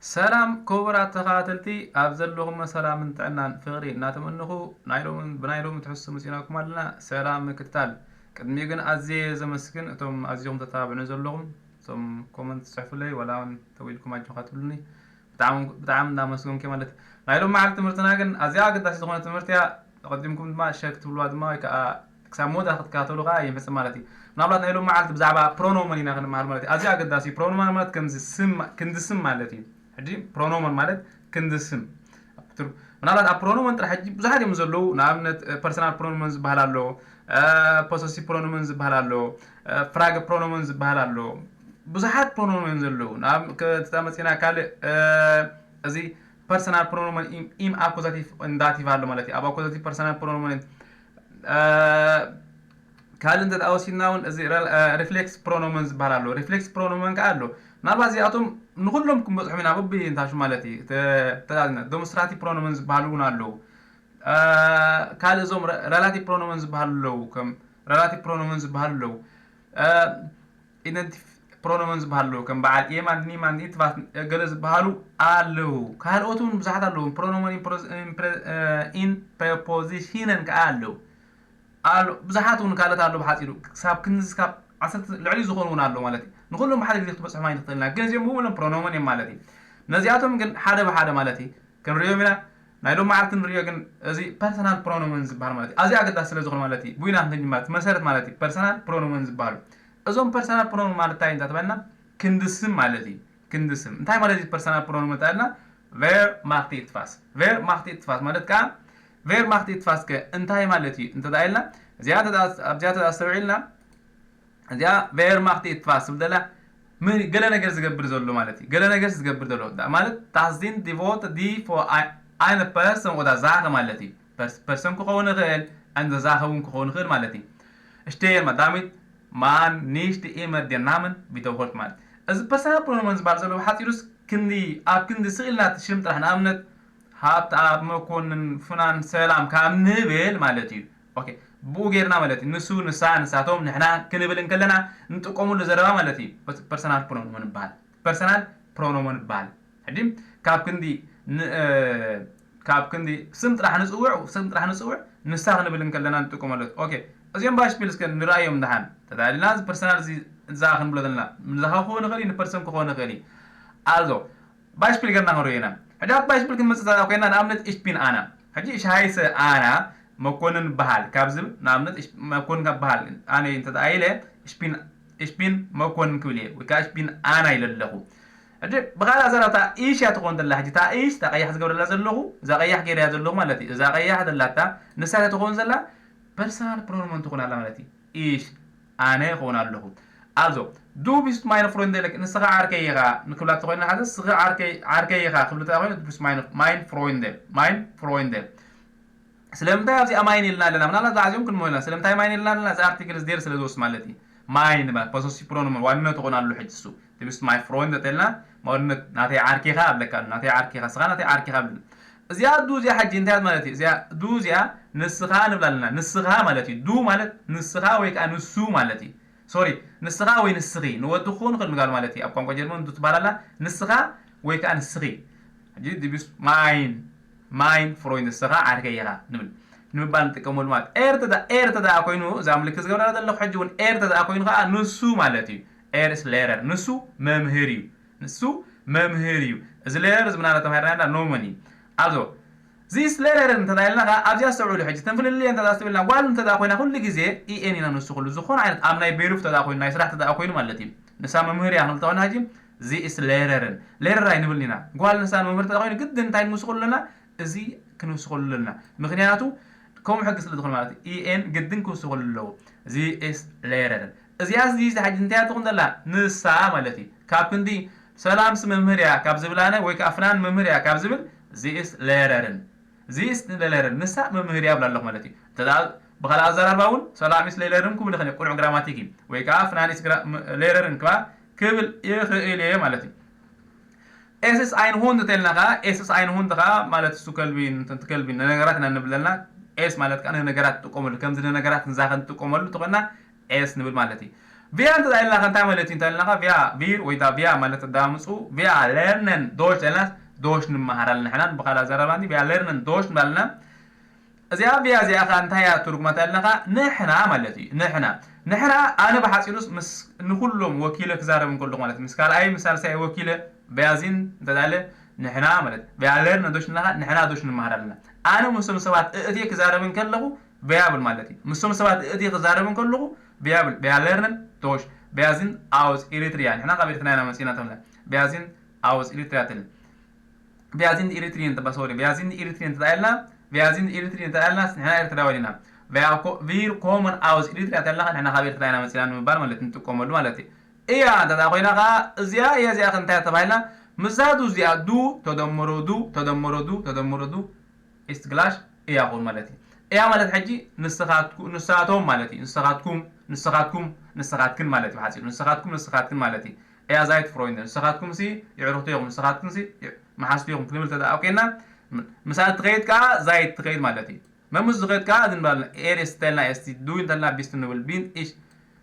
ሰላም ክቡራት ተኸታተልቲ፣ ኣብ ዘለኹም ሰላምን ጥዕናን ፍቕሪ እናተመነኹ ናይ ሎሚ ብናይ ሎሚ ትሕዝቶ መፂናኩም ኣለና። ሰላም ምክትታል። ቅድሚ ግን ኣዝየ ዘመስግን እቶም ኣዝኹም ተተባብዑ ዘለኹም፣ እቶም ኮመንት ትፅሕፉለይ ዋላ እውን ተዊልኩም ኣጆኻ ትብሉኒ ብጣዕሚ ብጣዕሚ እናመስገንኩ ማለት እዩ። ናይ ሎም መዓልቲ ትምህርትና ግን ኣዝያ ኣገዳሲ ዝኾነ ትምህርቲ እያ። ኣቐዲምኩም ድማ ሸክ ትብልዋ ድማ ወይ ከዓ ክሳብ መወዳእታ ክትከታተሉ ከዓ ይምሕጽን ማለት እዩ። ምናልባት ናይ ሎም መዓልቲ ብዛዕባ ፕሮኖመን ኢና ክንመሃር ማለት እዩ። ኣዝያ ኣገዳሲ ፕሮኖመን ማለት ከምዚ ስም ክንዲ ስም ማለት እዩ። ሕጂ ፕሮኖመን ማለት ክንዲ ስም ምናልባት ኣብ ፕሮኖመን ጥራሕ ሕጂ ብዙሓት እዮም ዘለዉ። ንኣብነት ፐርሰናል ፕሮኖመን ዝበሃል ኣሎ፣ ፖሰሲቭ ፕሮኖመን ዝበሃል ኣሎ፣ ፍራግ ፕሮኖመን ዝበሃል ኣሎ። ብዙሓት ፕሮኖመን ዘለዉ። ተመፂና ካልእ እዚ ፐርሰናል ፕሮኖመን ኢም ኣኮዛቲቭ እንዳቲቭ ኣሎ ማለት እዩ። ኣብ ኣኮዛቲቭ ፐርሰናል ፕሮኖመን ካልእ እንተ ወሲድና እውን እዚ ሪፍሌክስ ፕሮኖመን ዝበሃል ኣሎ። ሪፍሌክስ ፕሮኖመን ከዓ ኣሎ። ምናልባት እዚኣቶም ንኩሎም ክንበፅሖም ኢና በቢ እንታሹ ማለት እዩ። ዴሞንስትራቲቭ ፕሮኖመን ዝበሃሉ እውን ኣለዉ። ካልእ እዞም ረላቲቭ ፕሮኖመን ዝበሃሉ ኣለዉ። ከም ረላቲቭ ፕሮኖመን ዝበሃሉ ኣለዉ። ኢደንቲቭ ፕሮኖመን ዝበሃሉ ኣለዉ። ከም በዓል ኤማን ኒማን ኢትቫት ገለ ዝበሃሉ ኣለዉ። ካልኦት እውን ብዙሓት ኣለዉ። ፕሮኖመን ኢን ፕሮዝ- ኢን ፕረ- ኢን ፕሬፖዚሽነን ከዓ ኣለዉ። ኣሎ ብዙሓት እውን ካልኦት ኣሎ። ብሓፂሩ ክሳብ ክንዚ ካብ ዓሰርተ ልዕሊ ዝኾኑ እውን ኣሎ ማለት እዩ። ንኩሎም ሓደ ግዜ ክትበፅሖም ኣይንኽእልና፣ ግን እዚኦም ምሉኦም ፕሮኖመን እዮም ማለት እዩ። ነዚኣቶም ግን ሓደ ብሓደ ማለት እዩ ክንሪኦም ኢና። ናይ ሎም መዓልቲ ንሪኦ ግን እዚ ፐርሰናል ፕሮኖመን ዝበሃል ማለት እዩ ኣዝዩ ኣገዳሲ ስለ ዝኾነ ማለት እዩ ብኢና ክንጅማት መሰረት ማለት እዩ ፐርሰናል ፕሮኖመን ዝበሃሉ። እዞም ፐርሰናል ፕሮኖመን ማለት እንታይ እንዳ ተባልና ክንዲ ስም ማለት እዩ። ክንዲ ስም እንታይ ማለት እዩ ፐርሰናል ፕሮኖመን ተባልና ቬር ማክቲ ኢትፋስ ቬር ማክቲ ኢትፋስ ማለት ከዓ ቬር ማክቲ ኢትፋስ ከ እንታይ ማለት እዩ እንተ ኢልና እዚኣ ኣብዚኣ ተኣስተውዒልና እዚኣ ቬር ማክቲ ኢትፋስ ትብል ዘላ ምን ገለ ነገር ዝገብር ዘሎ ማለት እዩ። ገለ ነገር ዝገብር ዘሎ ማለት ታስዚን ዲቮት ዲ ፎ ኣይነ ፐርሰን ወዳ ዛኸ ማለት እዩ። ፐርሰን ክኸውን ይኽእል እንደ ዛኸ እውን ክኸውን ይኽእል ማለት እዩ። ስቴር ማዳሚት ማን ኒሽት ኢመር ዴናምን ቢተውኮልት ማለት እዚ ፐርሰናል ፕሮኖመን ዝበሃል ዘሎ ብሓፂሩስ ክንዲ ኣብ ክንዲ ስቕ ኢልና እቲ ሽም ጥራሕ ንኣብነት ሃብተኣብ መኮንን ፍናን ሰላም ካብ ንብል ማለት እዩ። ኦኬ ብኡ ጌርና ማለት እዩ ንሱ ንሳ ንሳቶም ንሕና ክንብል እንከለና ንጥቀሙሉ ዘረባ ማለት እዩ። ፐርሰናል ፕሮኖመን ይበሃል። ፐርሰናል ፕሮኖመን ይበሃል። ሕጂ ካብ ክንዲ ን- እ፣ ካብ ክንዲ ስም ጥራሕ ንፅውዕ ስም ጥራሕ ንፅውዕ ንሳ ክንብል እንከለና ንጥቀመሉ። ኦኬ እዚኦም ባሽፒል እስከ ንረኣዮም ደሓን ተታሊና እዚ ፐርሰናል እዚ እዛ ክንብሎ ዘለና ንዛ ክኸውን ይኽእል እዩ ንፐርሰን ክኸውን ይኽእል እዩ። ኣልዞ ባይስፒል ገርና ክንሪኦ ኢና። ሕጂ ኣብ ባይስፒል ክንመፅእ ዘለና ኮይና ንኣብነት ኢሽፒን ኣና ሕጂ ሻሃይሰ ኣና መኮንን በሃል ካብ ዝብል ንኣብነት መኮንን ካብ በሃል ኣነ እንተ ኢለ ኢሽፒን መኮንን ክብል እየ ወይ ከዓ ኢሽፒን ኣና ኢለ ኣለኹ። ሕጂ ብካልእ ኣዘራርባ እታ ኢሽ እያ ትኾን ዘላ ሕጂ እታ ኢሽ እታ ቀያሕ ዝገብረላ ዘለኹ እዛ ቀያሕ ገይረያ ዘለኹ ማለት እዩ። እዛ ቀያሕ ዘላታ ንሳ ትኾን ዘላ ፐርሰናል ፕሮኖመን ትኾን ኣላ ማለት እዩ። ኢሽ ኣነ እኸውን ኣለኹ። ኣልዞ ዱ ቢስት ማይን ፍሮይንደ ንስኻ ዓርከይ ኢኻ ንክብላ ተኮይና ሓደ ንስኻ ዓርከይ ኢኻ ክብል ተኮይኑ ዱ ቢስት ማይን ፍሮይንደ ማይን ፍሮይንደ ስለምንታይ ኣብዚኣ ማይን ኢልና ኣለና ምናልባት ዛዕዚኦም ክንመልና ስለምንታይ ማይን ኢልና ኣለና እዚ ኣርቲክል ዝደር ስለ ዝወስ ማለት እዩ። ማይን ማለት ፖሰሲቭ ፕሮኖመን ዋንነት ትኾን ኣሉ ሕጂ እሱ ዱ ቢስት ማይ ፍሮይንደ ተልና ማለት ናተይ ዓርኪኻ ኣብለካ ናተይ ዓርኪኻ ስኻ ናተይ ዓርኪኻ ብል እዚኣ ዱ እዚኣ ሕጂ እንታይ ማለት እዩ እዚኣ ዱ እዚኣ ንስኻ ንብላ ኣለና ንስኻ ማለት እዩ ዱ ማለት ንስኻ ወይ ከዓ ንሱ ማለት እዩ ሶሪ ንስኻ ወይ ንስኺ ንወዲ ክኾን ይኽእል ንጋል ማለት እዩ ኣብ ቋንቋ ጀርመን ዱ ትባላላ ንስኻ ወይ ከዓ ንስኺ ሕጂ ዲቢስ ማይን ማይን ፍሮይንድ ንስኻ ዓርከይ ኢኻ ንብል ንምባል ንጥቀመሉ ማለት ኤር ተዳ ኤር ተዳ ኮይኑ እዛ ምልክት ዝገብረላ ዘለኹ ሕጂ እውን ኤር ተዳ ኮይኑ ከዓ ንሱ ማለት እዩ ኤር ስ ሌረር ንሱ መምህር እዩ ንሱ መምህር እዩ እዚ ሌረር ዝምናለ ተማሂርና ኖመን እዩ ኣዞ ዚስ ሌረርን እንተ ኢልና ኣብዚኣ ኣስተውዕሉ ሕጂ ተንፍልልየ እንተ ኣስተውዕልና ጓል እንተ ኮይና ኩሉ ግዜ ኢኤን ኢና ንሱ ኩሉ ዝኾነ ዓይነት ኣብ ናይ ቤሩፍ እንተ ኮይኑ ናይ ስራሕ እንተ ኮይኑ ማለት እዩ ንሳ መምህር እያ ክንብል ተኾይና ሕጂ ዚስ ሌረርን ሌረር ኣይንብልን ኢና ጓል ንሳ መምህር እንተ ኮይኑ ግድን እንታይ ንውስኹሉ ኣለና እዚ ክንውስኹሉ ኣለና ምክንያቱ ከምኡ ሕጊ ስለ ዝኾነ ማለት እዩ ኢኤን ግድን ክውስኹሉ ኣለዎ ዚስ ሌረርን እዚኣ እዚ ሕጂ እንታይ ትኹን ዘላ ንሳ ማለት እዩ ካብ ክንዲ ሰላምስ መምህር እያ ካብ ዝብል ኣነ ወይ ከዓ ፍናን መምህር እያ ካብ ዝብል ዚስ ሌረርን ዚስ ሌረርን ንሳ መምህር እያ ብላ ኣለኹ ማለት እዩ እንተ ብካልእ ኣዘራርባ እውን ሰላም ኢስ ሌረርን ክብል ይኽእል ቁኑዕ ግራማቲክ እዩ ወይ ከዓ ፍናን ኢስ ሌረርን ክባ ክብል ይኽእል እየ ማለት እዩ ኤስስ ኣይንሁንድ ተልና ከዓ ኤስስ ኣይንሁንድ ከዓ ማለት እሱ ከልቢ ከልቢ ነገራት ኢና ንብለና ኤስ ማለት ከዓ ንነገራት ትጥቀመሉ፣ ከምዚ ንነገራት ንዛኸ ንጥቀመሉ ተኾና ኤስ ንብል ማለት እዩ። ቪያ እንተ ኢልና ከ እንታይ ማለት እዩ እንተ ኢልና ከ ቪያ ቪር ወይ ዳ ቪያ ማለት ኣዳምፁ ቪያ ሌርነን ዶሽ ኢልና ዶሽ ንምሃራል ንሕና ብኻላ ዘረባኒ ቪያ ሌርነን ዶሽ ንባልና። እዚኣ ቪያ እዚኣ ከ እንታይ እያ ትርጉማ እንተ ኢልና ከ ንሕና ማለት እዩ። ንሕና ንሕና ኣነ ብሓፂሩስ ምስ ንኩሎም ወኪለ ክዛረብ እንከለኹ ማለት ምስ ካልኣይ ምስ ሳልሳይ ወኪለ ቪያዚን እንተዳለ ንሕና ማለት ቪያ ሌርነን ዶሽ ንኻ ንሕና ዶሽ ንምሃር ኣለና። ኣነ ምስቶም ሰባት እእትየ ክዛረብ እንከለኹ ቪያብል ማለት እዩ። ምስቶም ሰባት እእትየ ክዛረብ እንከለኹ ቪያብል ቪያ ሌርነን ዶሽ ቪያዚን ኣውስ ኤሪትሪያ ንሕና ካብ ኤርትራ ኢና መፂና ተብለ ቪያዚን ኣውስ ኤሪትሪያ ትብል ቪያዚን ኤሪትሪን ተባ ሶሪ ቪያዚን ኤሪትሪን ተዳልና ቪያዚን ኤሪትሪን ተዳልና ንሕና ኤርትራውያን ኢና። ቪር ኮመን ኣውስ ኤሪትሪያ ተለካ ንሕና ካብ ኤርትራ ኢና መፂና ንምባል ማለት ንጥቀመሉ ማለት እዩ። እያ እንተ ኮይና ከዓ እዚኣ እያ እዚኣ እንታይ ተባሂልና ምዛዱ እዚኣ ዱ ተደምሮ ዱ ተደምሮ ዱ ተደምሮ ዱ ኢስት ግላሽ እያ ኹን ማለት እዩ። እያ ማለት ሕጂ ንስኻትኩም ማለት እዩ። ንስኻትኩም ንስኻትኩም ንስኻትክን ማለት እዩ። ሓፂሩ ንስኻትኩም ንስኻትክን ማለት እዩ። እያ ዛይት ፍሮይንደ ንስኻትኩም ሲ ይዕሩኽቶ ኢኹም ንስኻትኩም ሲ መሓዝቶ ኢኹም ክንብል ተደኣ ኮይና ምሳል ትኸይድ ከዓ ዛይት ትኸይድ ማለት እዩ። መምስ ዝኸይድ ከዓ ዝንባል ኤር ስተልና ኤስቲ ዱይ እንተልና ቢስት ንብል ቢን ኢሽ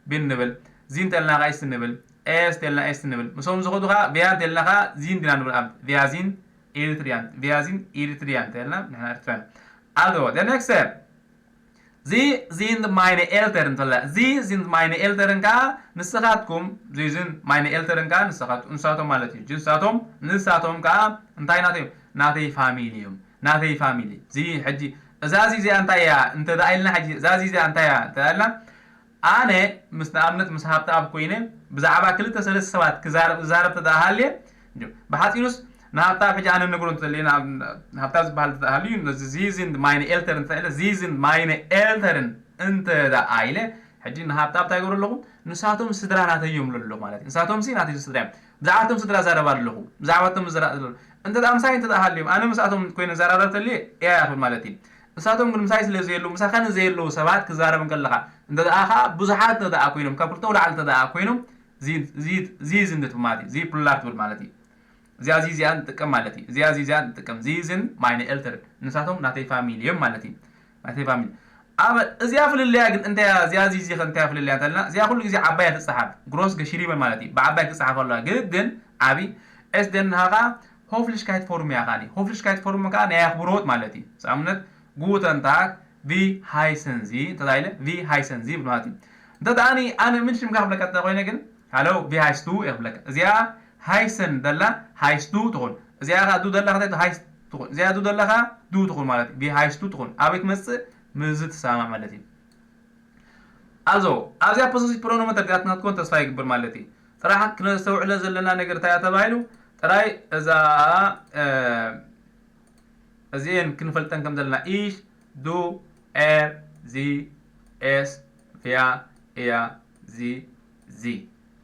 ቢን ንብል ዚ እንተልና ከዓ ኢስት ንብል ኤስ ተልና ኤስት ንብል ምስኦም ዝኸዱ ከዓ ቪያ እንተልና ከዓ ዚን ዲና ንብል ኣብ ቪያዚን ኤሪትሪያን ቪያዚን ኤሪትሪያን ተልና ንሕና ኤርትራን ኣልዶ ኔክስት ዚ ዚንድ ማይነ ኤልተርን ተላ ዚ ዚንድ ማይነ ኤልተርን ከዓ ንስኻትኩም ዚ ዚንድ ማይነ ኤልተርን ከዓ ንስኻትኩም ንሳቶም ማለት እዩ ንሳቶም ንሳቶም ከዓ እንታይ ናተይ ናተይ ፋሚሊ እዮም ናተይ ፋሚሊ ዚ ሕጂ እዛ ዚ እዚኣ እንታይ እያ እንተ ደኣ ኢልና ሕጂ እዛ ዚ እዚኣ እንታይ እያ እንተ ደኣ ኢልና ኣነ ምስ ንኣብነት ምስ ሃብተኣብ ኮይነ ብዛዕባ ክልተ ሰለስተ ሰባት ክዛረብ እዛረብ ተደኣ ሃልየ ብሓፂሩስ ንሃብተኣብ ሕጂ ኣነ ነግሮ እንተልየ ንሃብተኣብ ዝበሃል ተደኣ ሃልዩ ዚዝን ማይነ ኤልተር እንተኢለ ዚዝን ማይነ ኤልተርን እንተ ደኣ ኢለ ሕጂ ንሃብተኣብ እንታይ ገብሮ ኣለኹ ንሳቶም ስድራ ናተይ እዮም ኣለኹ ማለት እዩ ንሳቶም ሲ ናተይ ስድራ እዮም ብዛዕባቶም ስድራ ዛረባ ኣለኹ ብዛዕባቶም ስድራ ኣለኹ እንተ ደኣ ምሳይ እንተ ደኣ ሃልዮም ኣነ ምስኣቶም ኮይነ ዘራረብ ተልየ እያ ያኽብል ማለት እዩ ንሳቶም ግን ምሳይ ስለ ዘየለዉ ምሳኻ ንዘየለዉ ሰባት ክዛረብ እንከለኻ እንተ ደኣ ኸዓ ብዙሓት እንተ ደኣ ኮይኖም ካብ ክልተ ውላዕሊ እንተ ደኣ ኮይኖም ዚዝ እንትብል ማለት እዩ ዚ ፕሉራል ትብል ማለት እዩ እዚኣ ዚ እዚኣ ንጥቀም ማለት እዩ እዚኣ ዚ እዚኣ ንጥቀም ዚዝን ማይነ ኤልተር ንሳቶም ናተይ ፋሚሊ እዮም ማለት እዩ ናተይ ፋሚሊ ኣብ እዚኣ ፍልልያ ግን እንታይ እዚኣ ዚ ዚ እንታይ ፍልልያ እንተልና እዚኣ ኩሉ ግዜ ዓባይ ትፀሓፍ ግሮስ ገሽሪበን ማለት እዩ ብዓባይ ክፀሓፍ ኣለዋ ግን ግን ዓብይ ኤስ ደን ሃኻ ሆፍልሽካይት ፎርም እያ ካኒ ሆፍልሽካይት ፎርም ከዓ ናይ ኣኽብሮት ማለት እዩ ንኣብነት ጉተን ታግ ቪ ሃይሰን ዚ እንተዳይለ ቪ ሃይሰን ዚ ይብል ማለት እዩ እንተ ደኣኒ ኣነ ምን ሽምካ ክብለካ እንተ ኮይነ ግን ሃሎ ቪ ሃይስቱ እየ ክብለካ እዚኣ ሃይሰን ደላ ሃይስቱ ትኹን እዚኣ ከዓ ዱ ደላ ከ ሃይስ ትኹን እዚኣ ዱ ደላ ከዓ ዱ ትኹን ማለት ቪ ሃይስቱ ትኹን ኣበይ ትመፅእ ምዝ ትሰማማዕ ማለት እዩ ኣዞ ኣብዚኣ ፖሰሲቭ ፕሮኖመን ተጋጥማትኩም ተስፋ ይግብር ማለት እዩ ጥራሕ ክነስተውዕሎ ዘለና ነገር እንታይ ተባሂሉ ጥራይ እዛ እዚኤን ክንፈልጠን ከም ዘለና ኢሽ ዱ ኤር ዚ ኤስ ቪያ እያ ዚ ዚ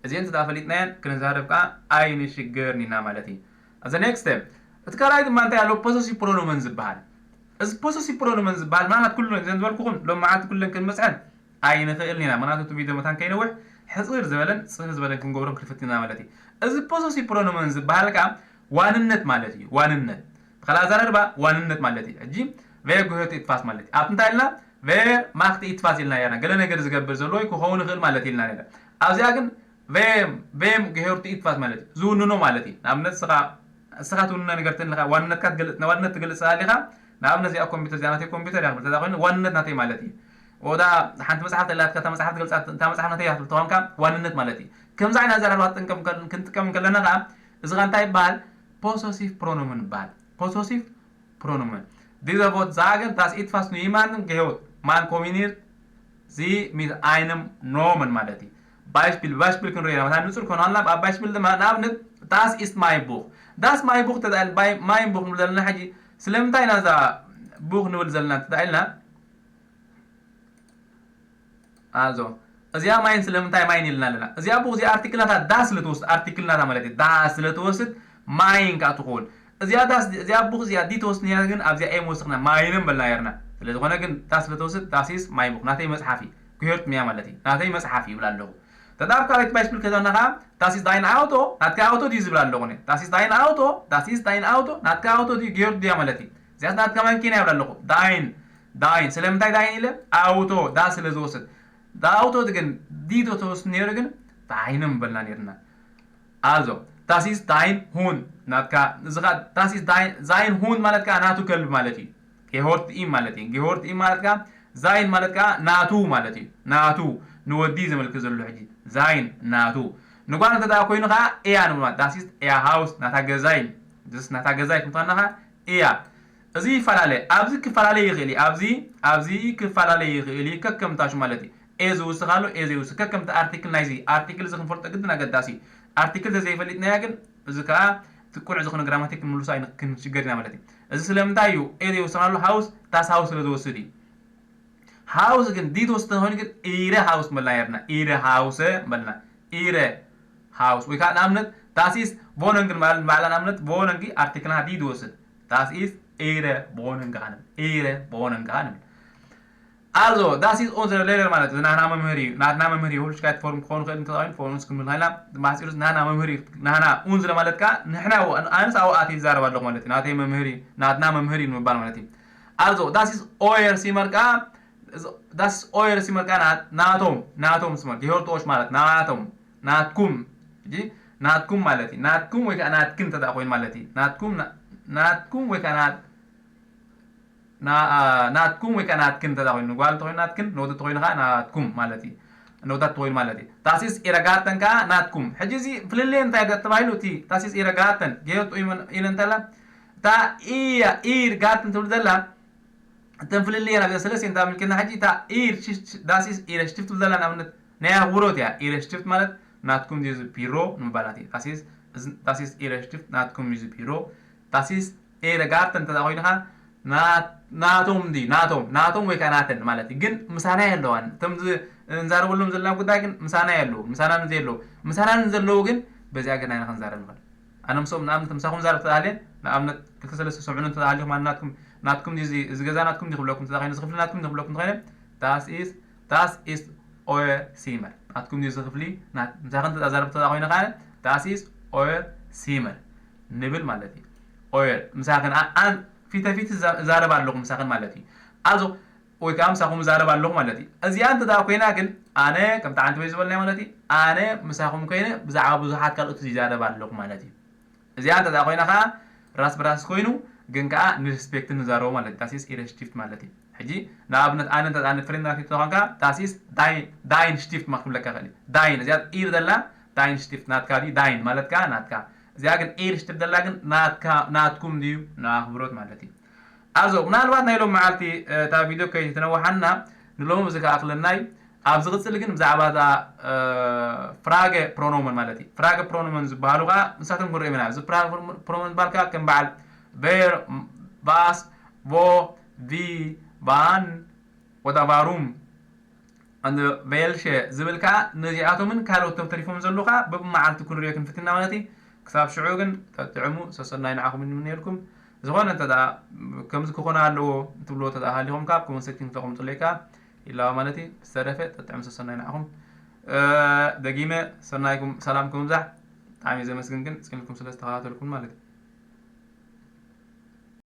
እዚኤን እንተ ፈሊጥናየን ክንዛረብ ከዓ ኣይንሽገርን ኢና ማለት እዩ ኣዘ ኔክስት እቲ ካልኣይ ድማ እንታይ ኣሎ ፖሰሲቭ ፕሮኖመን ዝበሃል እዚ ፖሰሲቭ ፕሮኖመን ዝበሃል ማለት ኩሉ ዘን ዝበልኩኹም ሎም መዓልቲ ኩለን ክንመፅሐን ኣይንኽእልን ኢና ምክንያቱ እቲ ቪድዮ መታን ከይነውሕ ሕፅር ዝበለን ፅፍር ዝበለን ክንገብሮም ክንፍትን ኢና ማለት እዩ እዚ ፖሰሲቭ ፕሮኖመን ዝበሃል ከዓ ዋንነት ማለት እዩ ዋንነት ብካልእ ኣዘራርባ ዋንነት ማለት እዩ ሕጂ ቬር ጉሄርቲ ኢትፋስ ማለት እዩ ኣብቲ እንታይ ኢልና ቬር ማክቲ ኢትፋስ ኢልና ርና ገለ ነገር ዝገብር ዘሎ ወይ ክኸውን ይኽእል ማለት ኢልና ርና ኣብዚኣ ግን ቬም ቬም ጉሄርቲ ኢትፋስ ማለት እዩ ዝውንኖ ማለት እዩ ንኣብነት ስኻ እስኻ ትውንነ ነገር ትንኻ ዋንነትካ ትገልፅ ንዋንነት ትገልፅ ኣለኻ ንኣብነት እዚኣ ኮምፒተር እዚኣ ናተይ ኮምፒተር እያ ክብል ተዛ ኮይኑ ዋንነት ናተይ ማለት እዩ ወዳ ሓንቲ መፅሓፍ ተላትካ እታ መፅሓፍ ትገልፃ እታ መፅሓፍ ናተይ እያ ክትብል ተኾንካ ዋንነት ማለት እዩ ከምዚ ዓይነት ኣዘራርባ ክንጥቀም ከለና ከዓ እዚ ኸ እንታይ ይበሃል ፖሶሲቭ ፕሮኖመን ይበሃል ፖሶሲቭ ፕሮኖመን diese Wort sagen dass etwas nur jemandem gehört man kommuniziert sie mit einem Nomen ማለት እዩ ባይሽፒል ባይሽፒል ክንሪኦ ኢና መታ ንፁር ከሆነ ኣላ ኣብ ባይሽፒል ድማ ንኣብነት das ist mein Buch das mein Buch ተዳል mein Buch ንብል ዘለና ሕጂ ስለምንታይ ኢና እዛ ቡክ ንብል ዘለና ተዳኢልና ኣዞ እዚኣ ማይን ስለምንታይ ማይን ኢልና ኣለና እዚኣ ቡክ እዚኣ ኣርቲክል ናታ ዳ ስለ ትወስድ ኣርቲክል ናታ ማለት እዩ ዳ ስለ ትወስድ ማይን ከዓ ትኸውን እዚኣ ዳስ እዚኣ ቡክ እዚኣ ዲ ተወስድ ነራ ግን ኣብዚኣ ኤም ወስኽና ማይንን በልና ነርና ስለዝኾነ ግን ዳ ስለ ትወስድ ዳሲስ ማይ ቡክ ናተይ መፅሓፍ እዩ ክህርት ሚያ ማለት እዩ ናተይ መፅሓፍ ይብል ኣለኹ ተጣብ ካልኣይት ባይስብል ከዘና ከዓ ዳሲስ ዳይን ኣውቶ ናትካ ኣውቶ ድዩ ዝብል ኣለኹ ዳሲስ ዳይን ኣውቶ ዳሲስ ዳይን ኣውቶ ናትካ ኣውቶ ድዩ ገይሩ ድያ ማለት እዩ እዚኣስ ናትካ ማንኪና ይብል ኣለኹ ዳይን ዳይን። ስለምንታይ ዳይን ኢለ? ኣውቶ ዳ ስለ ዝወስድ። ዳ ኣውቶ ግን ዲ ዶ ተወስድ ነይሩ ግን ዳይን ምበልና ነይርና። Also, das ist dein Hund። ናትካ፣ እዚ ኸኣ፣ das ist dein፣ sein Hund ማለት ከኣ ናቱ ከልቢ ማለት እዩ። Gehört ihm ማለት እዩ። Gehört ihm ማለት ከኣ፣ sein ማለት ከኣ ናቱ ማለት እዩ። ናቱ፣ ንወዲ ዘመልክት ዘሎ ሕጂ። Sein፣ ናቱ። ንጓል እንተ ደኣ ኮይኑ ኸኣ፣ er ንብሎ። Das ist ihr Haus፣ ናታ ገዛ እዩ። Das ናታ ገዛ እዩ፣ ክንብላ ከኣ፣ er። እዚ ይፈላለ፣ ኣብዚ ክፈላለ ይኽእል እዩ። ኣብዚ፣ ኣብዚ ክፈላለ ይኽእል እዩ፣ ከከምታ ሽም ማለት እዩ። ኤ ዝውስኽ ኣሎ፣ ኤ ዘይውስኽ። ከከምቲ ኣርቲክል ናይዚ፣ ኣርቲክል እዚ ክንፈልጦ ግድን ኣገዳሲ እዩ። ኣርቲክል ተዘይፈሊጥናያ ግን፣ እዚ ከኣ እቲ ቅኑዕ ዝኾነ ግራማቲክ ክንምልሶ ኣይን-፣ ክንሽገር ኢና ማለት እዩ። እዚ ስለምንታይ እዩ? ኤ ዘይውስኽ ኣሎ፣ ሃውስ፣ das Haus ስለ ዝወስድ እዩ። ሃውስ ግን፣ ዲ ትወስድ እንተኾይኑ ግን፣ ኢረ ሃውስ ምበልና ነርና። ኢረ ሃውሰ ምበልና። ኢረ ሃውስ። ወይ ከኣ ንኣብነት፣ das ist Wohnung ንበል፣ ንባዕላ ንኣብነት፣ Wohnung ኣርቲክልና ዲ ትወስድ። Das ist ihre Wohnung ንብል። Ihre Wohnung ንብል። Also, das ist unsere Lehrer ማለት እዚ ናህና መምህር እዩ። ናትና መምህር እዩ። ሁልሽካይት ፎርም ክኾን ይኽእል እንተኾይኑ፣ ፎርምስ ክንብል ኸይና፣ ማሕፂሩስ ናህና መምህር እዩ። ናህና፣ unsere ማለት ከኣ ንሕና፣ ኣነስ ኣብኡ ኣትየ ይዛረብ ኣለኹ ማለት እዩ። ናተይ መምህር እዩ፣ ናትና መምህር እዩ ንምባል ማለት እዩ። Also, das ist euer Zimmer ከኣ፣ das ist euer Zimmer ከኣ ና-፣ ናቶም፣ ናቶም Zimmer፣ gehört euch ማለት፣ ናቶም፣ ናትኩም፣ ሕጂ ናትኩም ማለት እዩ። ናትኩም ወይ ከኣ ናትክን እንተ ደኣ ኮይኑ ማለት እዩ። ናትኩም፣ ና-፣ ናትኩም ወይ ከኣ ናት-፣ ና-፣ ኣ፣ ናትኩም ወይ ከኣ ናትክን እንተ ደኣ ኮይኑ፣ ንጓል እንተኾይኑ ናትክን፣ ንወዲ እንተኾይኑ ከኣ ናትኩም ማለት እዩ። ንወዳት እንተኾይኑ ማለት እዩ። Das ist ihre Garten ከኣ ናትኩም። ሕጂ እዚ ፍልልይ እንታይ ደ-፣ ተባሂሉ እቲ das ist ihre Garten፣ gehört ihm ኢለ እንተላ፣ እታ ihr፣ ihr Garten ትብል ዘላ፣ እተን ፍልልየን ኣብ ሰለስተ እንተ ኣመልኪትና፣ ሕጂ እታ ihr፣ ሽ-፣ ሽ-፣ das ist ihre Stift ትብል ዘላ ንኣብነት ናይ ኣኽብሮት እያ። Ihre Stift ማለት ናትኩም ድዩ እዚ ቢሮ ንምባላት እዩ። Das ist፣ እዚ፣ das ist ihre Stift ናትኩም ድዩ እዚ ቢሮ። Das ist ihre Garten እንተ ደኣ ኮይንኻ፣ ና-፣ ናቶም ድዩ? ናቶም፣ ናቶም ወይ ከኣ ናተን ማለት እዩ። ግን ምሳና የለዋን። እቶም ዝ-፣ እንዛረበሎም ዘለና ጉዳይ ግን ምሳና የለዉ። ምሳና ንዘየለዉ። ምሳና ንዘለዉ ግን በዚኣ ግን ኣይና ክንዛረብ ንኽእል። ኣነ ምስኦም ንኣብነት ምሳኹም ዛረብ ተተሃልየ፣ ንኣብነት ክልተ ሰለስተ ሰምዑኒ እንተተሃሊኹም፣ ኣነ ናትኩም፣ ናትኩም ድዩ እዚ፣ እዚ ገዛ ናትኩም ድዩ ክብለኩም እንተኾይነ፣ እዚ ክፍሊ ናትኩም ድዩ ክብለኩም እንተኾይነ፣ das ist፣ das ist euer Zimmer። ናትኩም ድዩ እዚ ክፍሊ፣ ናት-፣ ምሳኽን ተዛረብ እንተ ኮይነ ከኣ፣ das ist euer Zimmer ንብል ማለት እዩ። Euer፣ ምሳኽን፣ ኣ-፣ ኣን-፣ ፊተ ፊት እዛ-፣ እዛረብ ኣለኹ ምሳኽን ማለት እዩ። Also፣ ወይ ከኣ ምሳኹም እዛረብ ኣለኹ ማለት እዩ። እዚኣ እንተ ደኣ ኮይና ግን፣ ኣነ ከምቲ ዓንተቦይ ዝበልናዮ ማለት እዩ፣ ኣነ ምሳኹም ኮይነ ብዛዕባ ብዙሓት ካልኦት ይዛረብ ኣለኹ ማለት እዩ። እዚኣ እንተ ደኣ ኮይና ከኣ ራስ ብራስ ኮይኑ፣ ግን ከኣ ንሪስፔክት ንዛረቦ ማለት እዩ። Das ist ihre Stift ማለት እዩ። ሕጂ ንኣብነት ኣነ እንተ ደኣ ንፍሬንድ ናተይ እንተኾንካ፣ das ist dein፣ dein Stift ማ ክብለካ ይኽእል እዩ። Dein፣ እዚኣ ኢር ዘላ dein Stift ናትካ ድዩ? Dein ማለት ከኣ ናትካ። እዚኣ ግን ኢር ሽቲፍት ዘላ ግን ናትካ፣ ናትኩም ድዩ? ንኣኽብሮት ማለት እዩ። Also፣ ምናልባት ናይ ሎም መዓልቲ፣ እ፣ እታ ቪድዮ ከይትነውሓና፣ ንሎሚ እዚ ክኣኽለና እዩ። ኣብ ዝቕጽል ግን ብዛዕባ እዛ፣ እ፣ ፍራገ ፕሮኖመን ማለት እዩ። ፍራገ ፕሮኖመን ዝበሃሉ ከኣ ንሳቶም ክንሪኦም ኢና። እዚ ፍራገ ፕሮኖመን ዝበሃል ከኣ ከም በዓል ቨር፣ ቫስ፣ ቮ፣ ቪ፣ ቫን፣ ወዳ ቫሩም፣ ኣንድ ቬልሸ ዝብል ከኣ ነዚኣቶምን ካልኦት ተሪፎም ዘለዉ ከኣ በብመዓልቲ ክንሪኦ ክንፍትና ማለት እዩ። ክሳብ ሽዑ ግን ጠጥዕሙ፣ ሰሰናዩ ንዓኹም ንምነየልኩም። ዝኾነ እንተ ደኣ ከምዚ ክኾነ ኣለዎ ትብልዎ እንተ ደኣ ሃሊኹም ከኣ ኣብ ኮመንት ሴክሽን ክተቐምጡለይ ከኣ ይላቦ ማለት እዩ። ብዝተረፈ ጠጥዕሙ፣ ሰሰናዩ ንዓኹም። እ፣ ደጊመ ሰናይኩም፣ ሰላምኩም ይብዛሕ። ብጣዕሚ እየ ዘመስግን ግን ጽንኩም ስለ ዝተኸታተልኩም ማለት እዩ።